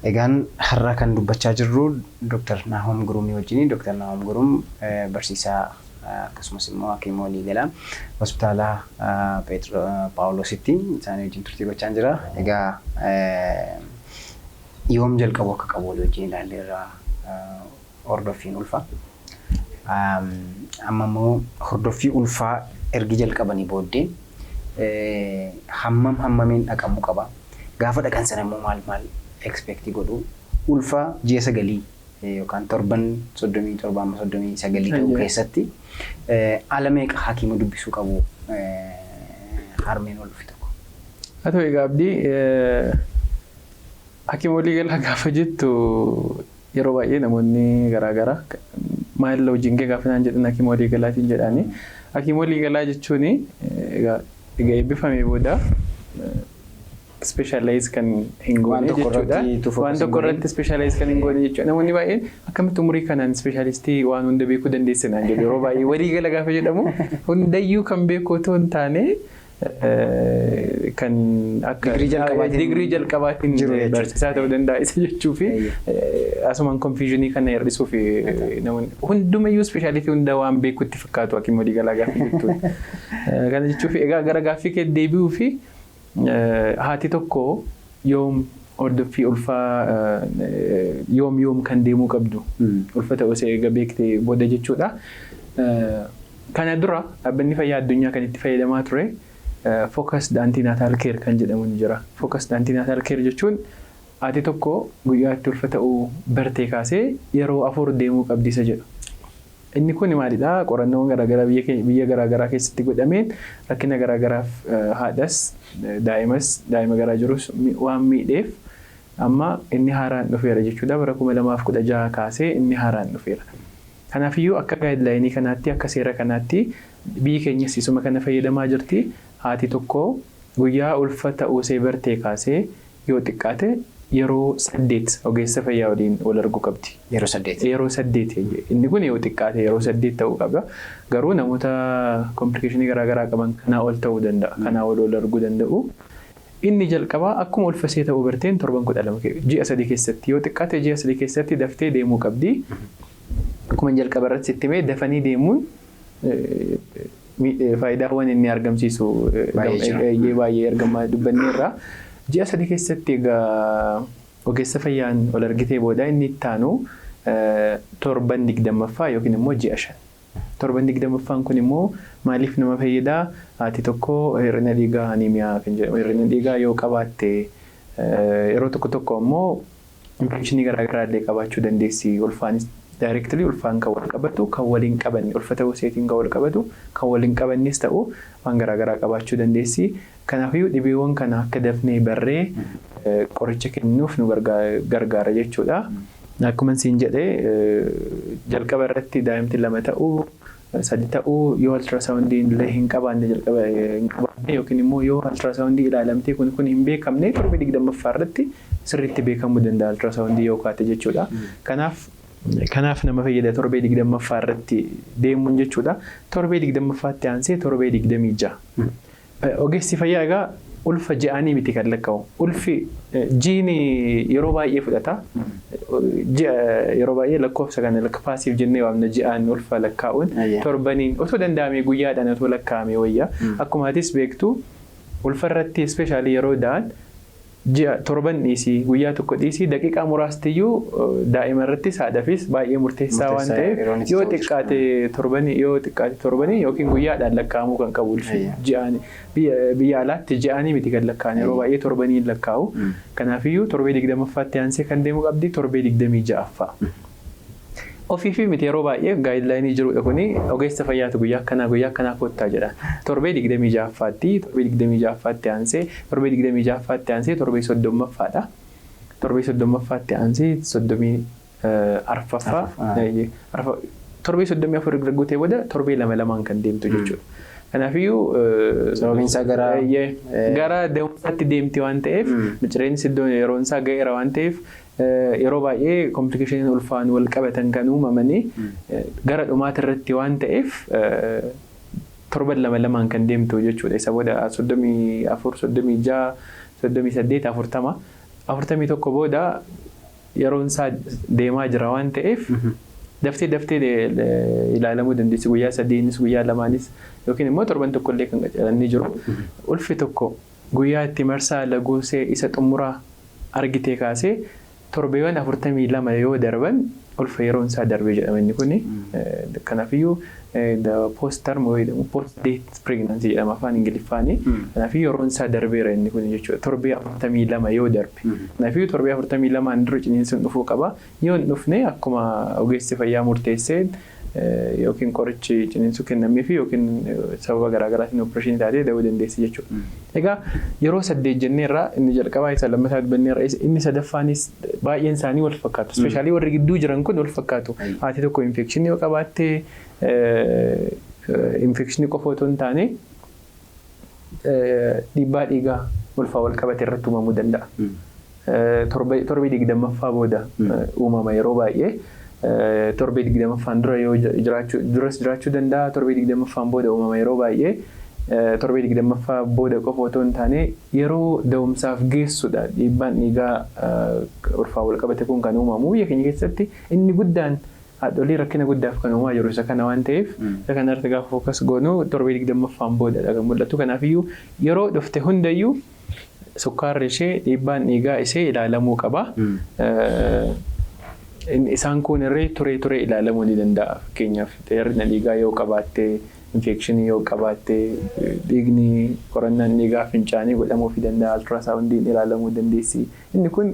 Egaan har'a kan dubbachaa jirru Dr. Naahom Gurumii wajjini. Dr. Naahom Gurum barsiisaa, akkasumas immoo hakiima waliigalaa hospitaala Phaawulositti isaanii wajjin turtii gochaa jira. Egaa yoom jalqabu akka qabu walii wajjin ilaalleerra hordoffiin ulfaa. Amma immoo hordoffii ulfaa ergi jalqabanii booddee hammam hammamiin dhaqamuu qaba? Gaafa dhaqan sana immoo maal maal expect godhu? Ulfa ji'a 9 yookaan torban 37 amma 39 ta'uu keessatti ala meeqa hakiima dubbisuu qabu harmeen ol dhufi tokko? Haa ta'u egaa Abdii, hakiima waliigalaa gaafa jettu yeroo baay'ee namoonni garaagaraa maal hojiin kee gaafa isaan jedhan hakiima waliigalaatiin jedhaani. Hakiima waliigalaa jechuun egaa eebbifamee booda specialize kan hin goone jechuudha. Waan tokko irratti specialize kan hin goone jechuudha. Namoonni baay'een akkamitti umurii kanaan specialistii waan hunda beekuu dandeesse naan jedhu yeroo baay'ee. Waliigala gaafa jedhamu hundayyuu kan beeku otoo hin taane kan akka digirii jalqabaatiin barsiisaa ta'uu danda'a isa jechuu fi asumaan confusionii kana hir'isuu fi namoonni hundumayyuu specialty hunda waan beekutti fakkaatu hakiima waliigalaa gaafa jettuun. Kana jechuu fi egaa gara gaaffii kee deebi'uu fi haati tokko yoom hordoffii ulfaa yoom yoom kan deemuu qabdu ulfa ta'uu ishee eega beektee booda jechuudha. Kana dura Dhaabbanni Fayyaa Addunyaa kan itti fayyadamaa ture focused antenatal care kan jedhamu ni jira. Focused antenatal care jechuun haati tokko guyyaa itti ulfa ta'uu bartee kaasee yeroo 4 deemuu qabdi isa jedhu. Inni kun maalidhaa? Qorannoon garaagaraa biyya garaagaraa keessatti godhameen rakkina garaagaraaf haadhas daa'imas daa'ima garaa jirus waan miidheef amma inni haaraan dhufeera jechuudha. Bara 2016 kaasee inni haaraan dhufeera. Kanaafiyyuu akka guidelineii kanaatti, akka seera kanaatti, biyyi keenyas isuma kana fayyadamaa jirti. Haati tokko guyyaa ulfa ta'uusee bartee kaasee yoo xiqqaate yeroo 8 ogeessa fayyaa waliin wal arguu qabdi. Yeroo 8. Yeroo 8. Inni kun yoo xiqqaate yeroo 8 ta'uu qaba. Garuu namoota complicationii garaagaraa qaban kanaa ol ta'uu danda'a. Kanaa ol wal arguu danda'u. Inni jalqabaa akkuma ulfa ishee ta'uu barteen torban 12, ji'a 3 keessatti, yoo xiqqaate ji'a 3 keessatti daftee deemuu qabdi. Akkuma jalqaba irratti sitti himee, dafanii deemuun faayidaawwan inni argamsiisu baay'ee argamaa dubbanneerra. Ji'a 3 keessatti egaa ogeessa fayyaan wal argitee booda inni itti aanu torban 20ffaa yookiin immoo ji'a 5. Torban 20ffaan kun immoo maaliif nama fayyadaa? Haati tokko hir'ina dhiigaa, anemia kan jedhamu, hir'ina dhiigaa yoo qabaatte, yeroo tokko tokko ammoo infectionii garaagaraa illee qabaachuu dandeessi. Ulfaanis directly ulfaan kan wal qabatu, kan waliin qabanne, ulfa ta'uu isheetiin kan wal qabatu, kan waliin qabannes ta'u waan garaagaraa qabaachuu dandeessi. Kanaafiyyuu dhibeewwan kana akka dafnee barree qoricha kennuuf nu gargaara jechuudha. Akkuma siin jedhee, jalqaba irratti daa'imti 2 ta'uu, 3 ta'uu yoo ultrasoundii illee hin qabaanne, jalqaba hin qabaanne yookiin immoo yoo ultrasoundii ilaalamtee kun kun hin beekamne, torbee 20ffaa irratti sirriitti beekamuu danda'a ultrasoundii yoo kaate jechuudha. Kanaaf nama fayyada torbee 20ffaa irratti deemuun jechuudha. Torbee 20ffaatti aansee torbee 26. Ogeessi fayyaa egaa ulfa ji'aanii miti kan lakkaa'u. Ulfi jiini yeroo baay'ee fudhata. Ji'a yeroo baay'ee lakkoofsa kana passive jennee waamna, ji'aan ulfa lakkaa'uun. Torbaniin otoo danda'ame, guyyaadhaan otoo lakkaa'ame wayya. Akkuma atis beektu, ulfa irratti especially yeroo da'an ji'a, torban dhiisii, guyyaa tokko dhiisii, daqiiqaa muraastiyyuu daa'ima irrattis haadhaafis baay'ee murteessaa waan ta'eef yoo xiqqaate torbanii, yoo xiqqaate torbanii yookiin guyyaadhaan lakkaa'amuu kan qabu ulfi. Ji'aan biyya alaatti ji'aanii miti kan lakkaa'an, yeroo baay'ee torbaniin lakkaa'u. Kanaafiyyuu torbee 20ffaatti aansee kan deemu qabdi torbee 26ffaa. Ofii fi miti, yeroo baay'ee guidelineii jirudha kuni, ogeessa fayyaatu guyyaa akkanaa guyyaa akkanaa kottaa jedha. Torbee 26ffaatti, torbee 26ffaatti aansee, torbee 26ffaatti aansee torbee 30ffaadha. Torbee 30ffaatti aansee 34ffaa, torbee 34 guutee booda torbee lama lamaan kan deemtu jechuudha. Kanaafiyyuu Sababiin isaa gara gara da'umsaatti deemti waan ta'eef, micireenis iddoo yeroon isaa ga'eera waan ta'eef, yeroo baay'ee complicationiin ulfaan wal qabatan kan uumamanii gara dhumaati irratti waan ta'eef torban lama lamaan kan deemtu jechuudha. Isa booda 34, 36, 38, 40, 41 booda Yeroon isaa deemaa jira waan ta'eef daftee daftee ilaalamuu dandeessi, guyyaa 3nis guyyaa 2nis yookiin immoo torban tokkollee kan qacaranii jiru. Ulfi tokko guyyaa itti marsaa laguusee isa xumuraa argitee kaasee torbeewwan 42 yoo darban ulfa yeroon isaa darbee jedhama inni kuni. Kanaafiyyuu post term jedhamu, post date pregnancy jedhama afaan Ingiliffaani. Kanaafiyyuu yeroon isaa darbeera inni kun jechuudha. Torbee 42 yoo darbe. Kanaafiyyuu torbee 42n dura ciniinsuun dhufuu qaba. Yoo hin dhufne akkuma ogeessi fayyaa murteesseen yookiin qorichi ciniinsuu kennameefi yookiin sababa garaagaraatiin opereeshinii taatee da'uu dandeessi jechuudha. Egaa yeroo saddeet jenneerraa, inni jalqabaa isa lammataa dubbanneerra, inni sadaffaanis baay'een isaanii wal fakkaatu. Especially warri gidduu jiran kun wal fakkaatu. Haati tokko infekshinii yoo qabaatte, infekshinii qofa otoo hin taane dhiibbaa dhiigaa ulfaa wal qabate irratti uumamuu danda'a. Torbee 20ffaa booda uumama yeroo baay'ee. Torbee 20ffaan dura yoo jiraachuu, duras jiraachuu danda'a, torbee 20ffaan booda uumama yeroo baay'ee. Torbee 20ffaa booda qofa otoo hin taane yeroo da'umsaaf geessudha dhiibbaan dhiigaa ulfaa wal qabate kun kan uumamu. Biyya keenya keessatti inni guddaan haadholii rakkina guddaaf kan uumaa jiru isa kana waan ta'eef, isa kana irratti gaafa focus goonu torbee 20ffaan boodadha kan mul'atu. Kanaafiyyuu yeroo dhufte hundayyuu sukkaarri ishee, dhiibbaan dhiigaa ishee ilaalamuu qaba. Isaan kun irree turee turee ilaalamuu ni danda'a. Fakkeenyaaf hir'ina dhiigaa yoo qabaatte, infekshinii yoo qabaatte, dhiigni qorannaan dhiigaa fincaanii godhamuufii danda'a. Ultrasoundiin ilaalamuu dandeessi. Inni kun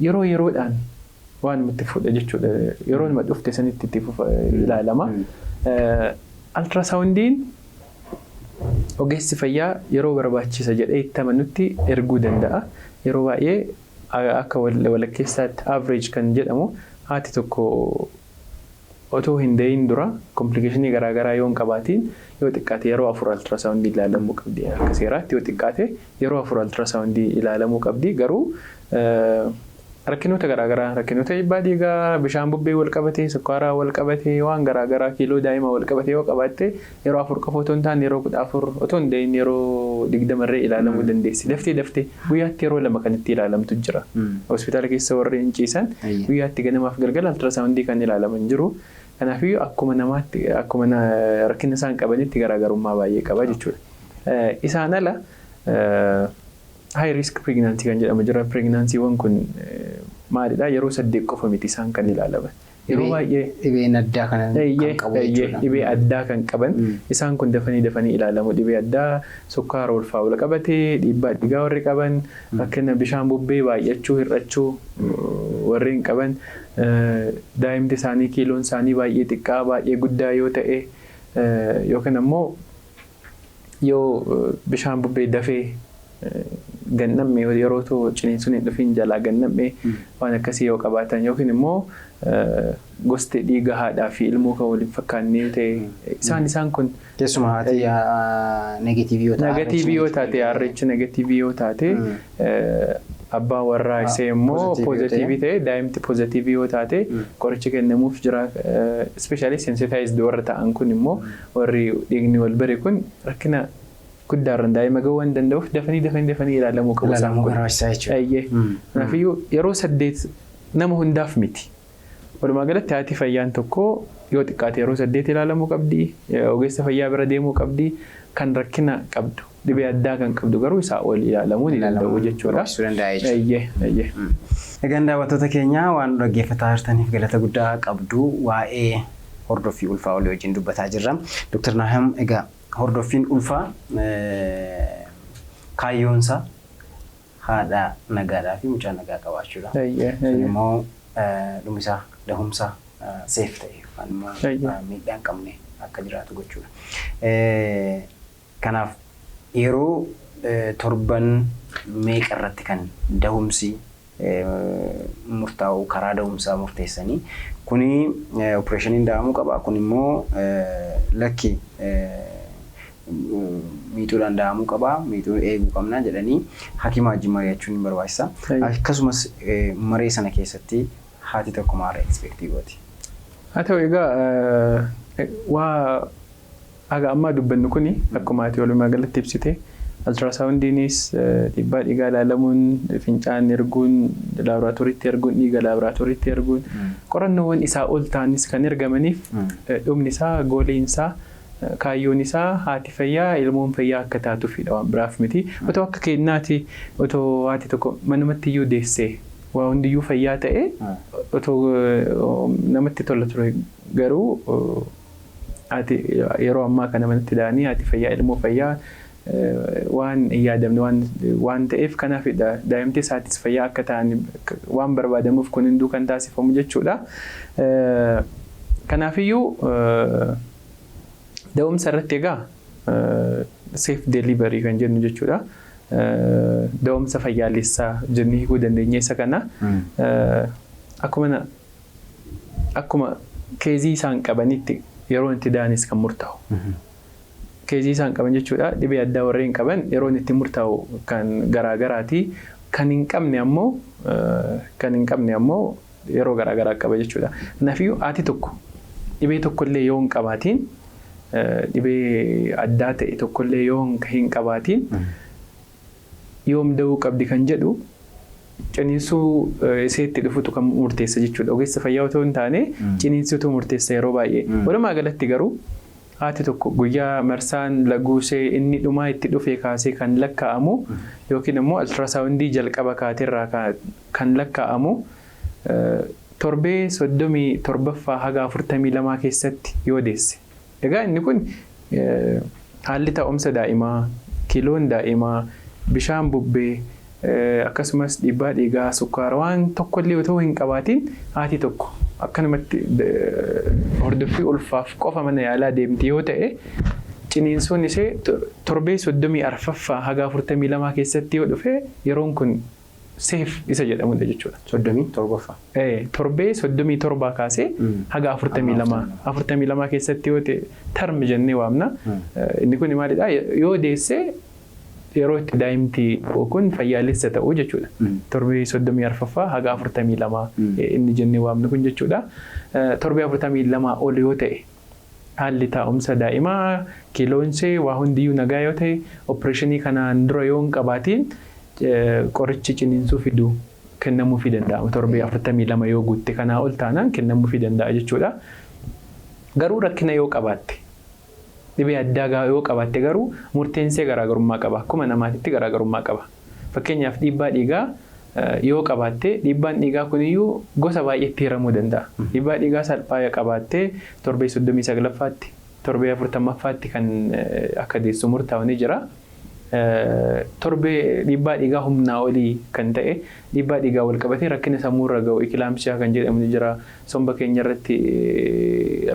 yeroo yeroodhaan waan itti fuudha jechuudha. Yeroo nama dhufte sanitti itti fufa ilaalama. Ultrasoundiin ogeessi fayyaa yeroo barbaachisa jedhee itti amanutti erguu danda'a. Yeroo baay'ee akka walakkeessaatti average kan jedhamu, haati tokko otoo hin da'iin dura complicationii garaagaraa yoo hin qabaatiin, yoo xiqqaate yeroo afur ultrasoundii ilaalamuu qabdi. Akka seeraatti yoo xiqqaate yeroo afur ultrasoundii ilaalamuu qabdi. Garuu rakkinoota garaagaraa, rakkinoota dhiibbaa dhiigaa, bishaan bubbee wal qabatee, sukkaaraa wal qabatee, waan garaagaraa, kiiloo daa'ima wal qabatee yoo qabaatte, yeroo afur qofa otoo hin taane yeroo 14, otoo hin da'iin yeroo 20rree ilaalamuu dandeessi. Daftee daftee guyyaatti yeroo lama kan itti ilaalamtu jira. Hospitaala keessa warri hin ciisan guyyaatti ganamaaf galgala ultrasoundii kan ilaalaman jiru. Kanaafiyyuu akkuma namaatti, akkuma rakkina isaan qabanitti garaagarummaa baay'ee qaba jechuudha. Isaan ala high risk pregnancy kan jedhamu jira. Pregnancyewwan kun maalidha? Yeroo saddeet qofa miti isaan kan ilaalaman. Yeroo baay'ee Dhibeen addaa kan qabu jechuudha. Dhibee addaa kan qaban isaan kun dafanii dafanii ilaalamu. Dhibee addaa sukkaara ulfaa wal qabatee, dhiibbaa dhiigaa warri qaban, rakkina bishaan bubbee baay'achuu hir'achuu warreen qaban, daa'imti isaanii kiiloon isaanii baay'ee xiqqaa, baay'ee guddaa yoo ta'e, yookiin ammoo yoo bishaan bubbee dafee gannamne, yeroo ciniinsuun hin dhufin jalaa gannamne, waan akkasii yoo qabaatan, yookiin immoo gosti dhiiga haadhaa fi ilmoo kan waliin fakkaanne yoo ta'e, isaan kun Keessumaa haati negatiivii yoo taate. Negatiivii yoo taate, RH negatiivii yoo taate, abbaan warraa isee immoo poozitiivii ta'e, daa'imti poozitiivii yoo taate, qorichi kennamuuf jira. Especially sensitized warra ta'an kun immoo, warri dhiigni wal bare kun rakkina guddaarran daa'ima gahuu waan danda'uuf dafanii dafanii dafanii ilaalamuu qabu isaan Ilaalamuu kun. barbaachisaa jechuudha. Eeyyee. Kanaafiyyuu yeroo saddeet nama hundaaf miti. Walumaa galatti haati fayyaan tokko yoo xiqqaate yeroo saddeet ilaalamuu qabdi. Ogeessa fayyaa bira deemuu qabdi. Kan rakkina qabdu, dhibee addaa kan qabdu garuu isaa ol ilaalamuu ni danda'u jechuudha. Barbaachisuu danda'a jechuudha. Eeyyee. Egaan daawwattoota keenya, waan nu dhaggeeffataa jirtaniif galata guddaa qabdu. Waa'ee hordoffii ulfaa olii wajjin dubbataa jirra. Dr. Naham, egaa hordoffiin ulfaa kaayyoonsaa haadha nagaadhaa fi mucaa nagaa qabaachuudha. Sun immoo dhumisaa dahumsaa safe ta'e yookaan immoo miidhaa hin qabne akka jiraatu gochuudha. Kanaaf yeroo torban meeqa irratti kan dahumsi murtaa'u, karaa dahumsaa murteessanii, kuni opereeshiniin da'amuu qaba, kun immoo lakki miixuudhaan da'amuu qaba, miixuu eeguu qabna jedhanii hakiima wajjin mari'achuun ni barbaachisa. Akkasumas maree sana keessatti haati tokko maal expectii gooti? Haa ta'u, egaa waa haga ammaa dubbannu kuni akkuma ati walumaa galatti ibsite Ultrasoundiinis, dhiibbaa dhiigaa ilaalamuun, fincaan erguun, laaboraatooriitti erguun, dhiiga laaboraatooriitti erguun, qorannoowwan isaa ol ta'anis kan ergamaniif dhumni isaa, goaliin isaa, kaayyoon isaa haati fayyaa, ilmoon fayyaa akka taatuufidha, waan biraaf miti. Otoo akka kennaati, otoo haati tokko manumatti iyyuu deessee waa hundiyyuu fayyaa ta'e, otoo namatti tola ture. Garuu haati yeroo ammaa kana manatti da'anii haati fayyaa, ilmoo fayyaa waan hin yaadamne waan ta'eef, kanaafidha daa'imti isaatis fayyaa akka ta'an waan barbaadamuuf kun hunduu kan taasifamu jechuudha. Kanaafiyyuu da'umsa irratti egaa safe delivery kan jennu jechuudha. Da'umsa fayyaalessaa jennee hiikuu dandeenya isa kana. Akkuma caseii isaan qabanitti yeroon itti da'anis kan murtaa'u. Caseii isaan qaban jechuudha, dhibee addaa warreen qaban yeroon itti murtaa'u kan garaagaraati. Kan hin qabne ammoo yeroo garaagaraa qaba jechuudha. Kanaafiyyuu haati tokko dhibee tokkollee yoo hin qabaatiin, dhibee addaa ta'e tokkollee yoo hin qabaatiin, yoom da'uu qabdi kan jedhu ciniinsuu iseetti dhufutu kan murteessa jechuudha. Ogeessa fayyaa otoo hin taane ciniinsuutu murteessa yeroo baay'ee. Walumaa galatti garuu haati tokko guyyaa marsaan laguu ishee inni dhumaa itti dhufe kaasee kan lakkaa'amu, yookiin immoo ultrasoundii jalqaba kaateerraa kan lakkaa'amu, torbee 37ffaa haga 42 keessatti yoo deesse. Egaa inni kun haalli taa'umsa daa'imaa, kiiloon daa'imaa, bishaan bubbee, akkasumas dhiibbaa dhiigaa, sukkaara waan tokkollee otoo hin qabaatiin, haati tokko akkanumatti hordoffii ulfaaf qofa mana yaalaa deemti yoo ta'e, ciniinsuun ishee torbee 34ffaa haga 42 keessatti yoo dhufe, yeroon kun safe isa jedhamudha jechuudha. 37ffaa. Torbee 37 kaasee haga 42 keessatti yoo ta'e, term jennee waamna. Inni kun maalidhaa, yoo deessee yeroo itti daa'imti kun fayyaalessa ta'uu jechuudha. Torbee 34ffaa haga 42 inni jennee waamnu kun jechuudha. Torbee 42 ol yoo ta'e, haalli taa'umsa daa'imaa, kiiloonsee waa hundiyyuu nagaa yoo ta'e, opereeshinii kanaan dura yoo hin qabaatiin, qorichi ciniinsuu fidu kennamuufii danda'ama. Torbee 42 yoo guutte, kanaa ol taanaan kennamuufii danda'a jechuudha. Garuu rakkina yoo qabaatte, dhibee addaa yoo qabaatte garuu murteensee garaagarummaa qaba. Akkuma namaatitti garaagarummaa qaba. Fakkeenyaaf, dhiibbaa dhiigaa yoo qabaatte, dhiibbaan dhiigaa kuniyyuu gosa baay'eetti hiramuu danda'a. Dhiibbaa dhiigaa salphaa qabaattee torbee 39ffaatti, torbee 40ffaatti kan akka deessu murtaa'u ni jira. Torbee dhiibbaa dhiigaa humnaa olii kan ta'e, dhiibbaa dhiigaa wal qabatee rakkina sammuurra ga'u, eclampsia kan jedhamu ni jira. Somba keenya irratti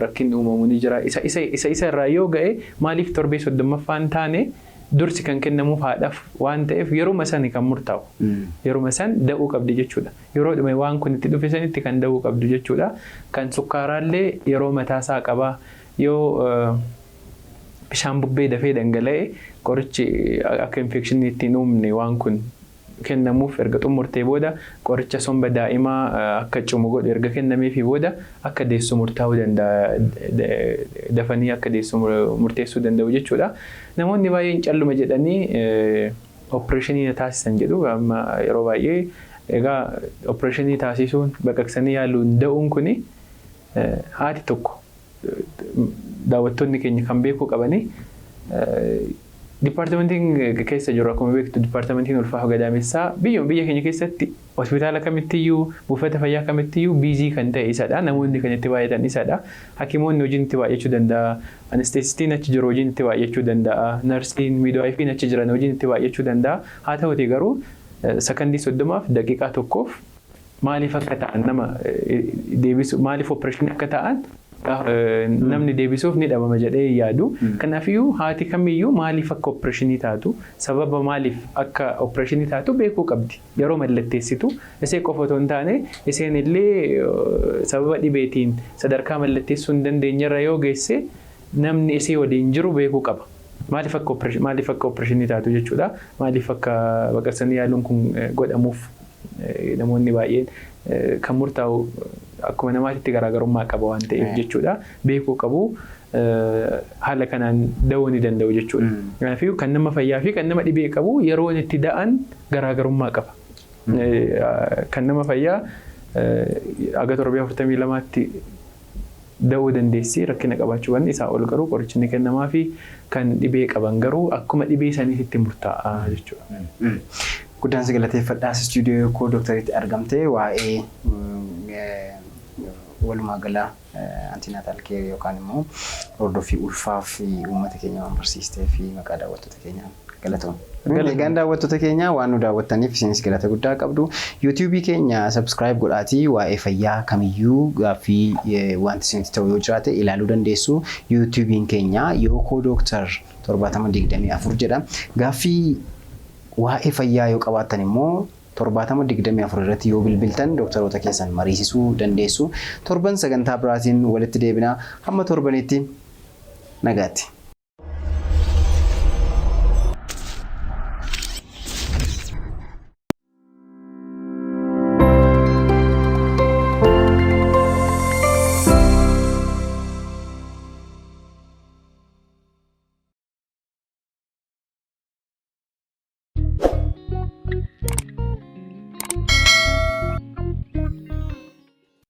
rakkinni uumamu ni jira. Isa irraa yoo ga'e, maaliif torbee 30ffaan taane, dursi kan kennamuuf haadhaaf waan ta'eef, yeruma sani kan murtaa'u. Yeruma san da'uu qabdi jechuudha. Yeroo dhume waan kun itti dhufe sanitti kan da'uu qabdu jechuudha. Kan sukkaaraallee yeroo mataasaa qaba. Yoo bishaan bubbee dafee dhangala'e, qorichi akka infectionii ittiin uumne waan kun kennamuuf erga xumurtee booda, qoricha somba daa'imaa akka cimu godhu erga kennameefii booda akka deessu murtaa'uu danda'a, dafanii akka deessu murteessuu danda'u jechuudha. Namoonni baay'een calluma jedhanii opereeshinii na taasisan jedhu. Amma yeroo baay'ee egaa opereeshinii taasisuun, baqaqsanii yaaluun da'uun kuni, haati tokko, daawwattoonni keenya kan beekuu qabanii, Dipaartimentiin keessa jiru, akkuma beektu, dipaartimentiin ulfaa fi gadaamessaa biyya keenya keessatti hospitaala kamittiyyuu, buufata fayyaa kamittiyyuu busy kan ta'e isadha. Namoonni kan itti baay'atan isadha. Hakimoonni hojiin itti baay'achuu danda'a. Anestesistiin achi jiru hojiin itti baay'achuu danda'a. Narsiin, midwifeiin achi jiran hojiin itti baay'achuu danda'a. Haa ta'uti garuu sakandii 30f daqiiqaa tokkoof maaliif akka ta'an nama deebisu, maaliif opereeshinii akka ta'an namni deebisuuf ni dhabama jedhee yaadu. Kanaafiyyuu haati kamiyyuu maaliif akka opereeshinii taatu, sababa maaliif akka opereeshinii taatu beekuu qabdi. Yeroo mallatteessitu isee qofa otoo hin taane, isheen illee sababa dhibeetiin sadarkaa mallatteessuu hin dandeenyerra yoo geesse, namni isee waliin jiru beekuu qaba. Maaliif akka opereeshinii taatu jechuudha. Maaliif akka baqaqsanii yaaluun kun godhamuuf namoonni baay'een kan murtaa'u akkuma namaatitti garaagarummaa qaba waan ta'eef jechuudha. Beekuu qabu. Haala kanaan da'uu ni danda'u jechuudha. Kanaafuu kan nama fayyaa fi kan nama dhibee qabu yeroon itti da'an garaagarummaa qaba. Kan nama fayyaa aga torbee 42tti da'uu dandeessi, rakkina qabaachuu waan isaa ol garuu qorichi ni kennamaa fi kan dhibee qaban garuu akkuma dhibee saniitti murtaa'a jechuudha. Guddaan si galateeffadhaa, istuudiyoo koo doktariitti argamtee waa'ee walumaa gala antenatal care yookaan immoo hordoffii ulfaa fi uummata keenya waan barsiistee fi maqaa daawwattoota keenyaan galatoom. Egaan daawwattoota keenya, waan nu daawwattaniif isinis galata guddaa qabdu. YouTubeii keenya subscribe godhaatii waa'ee fayyaa kamiyyuu gaaffii wanti isinitti ta'u yoo jiraate ilaaluu dandeessu. YouTubeiin keenya Yookoo Dooktar 7024 jedha. Gaaffii waa'ee fayyaa yoo qabaattan immoo 7024 irratti yoo bilbiltan dooktaroota keessan mariisisuu dandeessu. Torban sagantaa biraatiin walitti deebinaa, hamma torbanitti nagaatti.